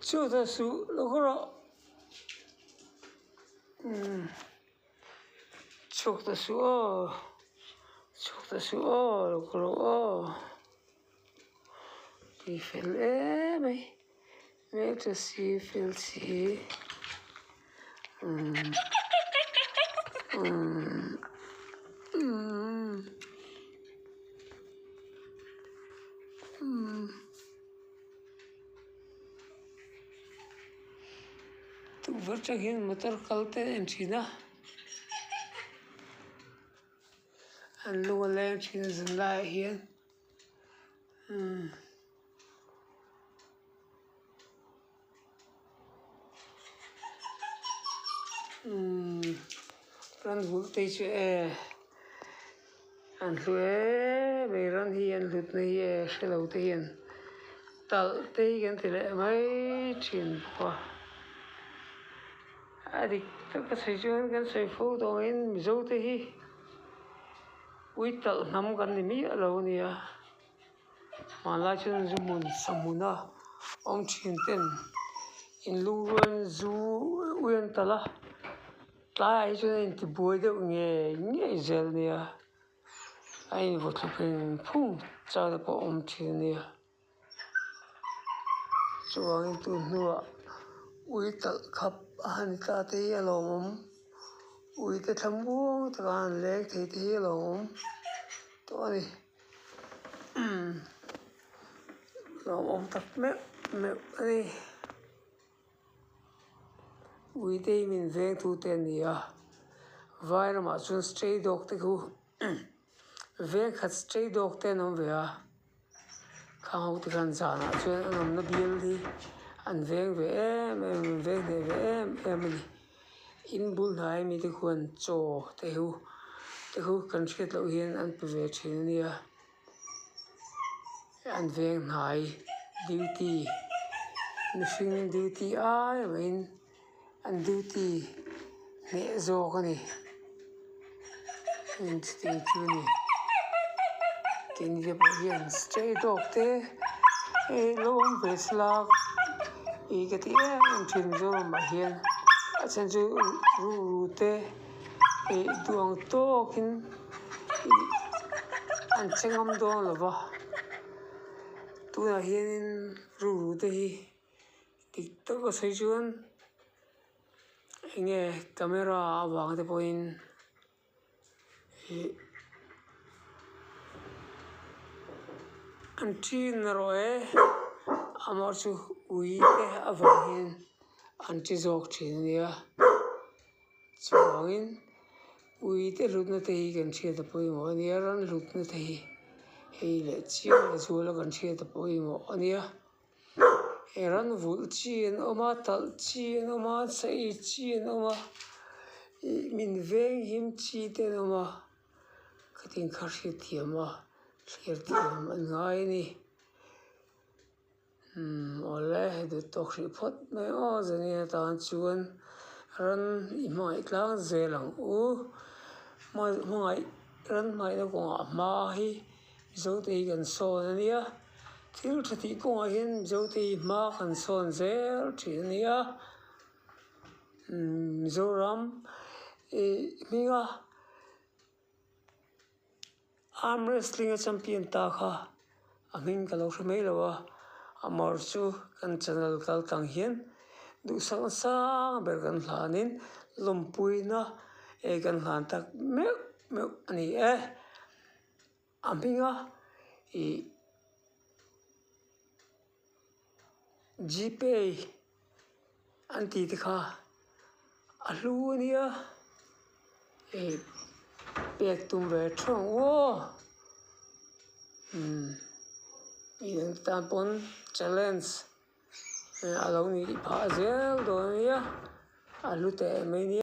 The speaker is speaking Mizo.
Chhuak ta suh lo khaw rawh. Umm chhuak ta suh aw chhuak ta suh aw lo khaw rawh aw. Tui fel em mai hmeltha si fel si umm umm umm umm. Tukverh atang hian motor kal te a en thin a an lung a leng thin a zan laiah hian umm umm ran vulh te chu e an hlu em mai ran hi an hlut na hi e hrelo te hian talh te hi kan ti leh mai thin bawk a a dik tak a sawi chuan kan sawi fo tawh angin mizo te hi ui talh hnam kan ni miah lo a nia hmanlai chuan zu hmun sahmun a awm thin ten in lungrual zu ui an talh a. Tlaiah hi chuan a intibuai deuh ngei ngei zel nia, a invaw thlu pheng phung chang te pawh a awm thin a nia. Chuvangin tun hnuah ui talh khap a han ta te hi a lawmawm, ui te thlamuang taka an leng thei te hi a lawmawm tawh a ni. Lawmawm tak meuh meuh a ni. Uite hi min veng tu te an ni a, vai ramah chuan stray dog te khu veng khat stray dog te an awm ve a, khang ho te khan zanah chuan an awmna bial hi an veng ve em em an veng hneh ve em em a ni. In bul hnai ami te khuan chaw te hu te khu kan hriat loh hian an pe ve thin a nia. An veng hnai duty mihring duty ai maiin an duty hneh zawk a ni chutiang chu a ni keini te pawh hian stray dog te hei lo awm ve sela ih ka ti em em thin Mizoramah hian a chhan chu ruhru te ih duh ang tawkin. An che ngam dawn lo va, tunah hianin ruru te hi dik tak a sawi chuan eng nge camera avang te pawhin ih an ṭin erawh e amaherawhchu ui te avang hian an ṭi zawk ṭhin a nia. Chuvangin uite hlutna te hi kan hriat a pawimawh a nia, ran hlutna te hi hei leh chiang leh zuala kan hriat a pawimawh a nia. He ran vulh chi an awm a, talh chi an awm a, sa ei chi an awm a, ih min veng him chi te an awm a, khatiang kha hriat thiam a, thlir thiam an ngai a ni. Umm awle hei duh tawk hrih phawt mai aw zania tan chuan ran i hmangaih tlang zel ang u hmangaih ran hmangaihna kawngah hma hi Mizote hi kan sawn a nia thil tha tih kawngah hian Mizote hi hma kan sawn zel thin a nia umm Mizoram ih hminga. Arm wrestling a champion ta kha a hming ka lo hre mai lo a, a mar chu kan channel kal tlang hian duhsak nasang ber kan hlanin lawmpuina ei kan hlan tak meuh meuh a ni e. A hminga ih Gpay an tih te kha a hlu a nia ih pek tum ve theuh ang aw umm ih an tan pawn challenge a lo nih phah zel dawn a nia a hlu teh mai nia.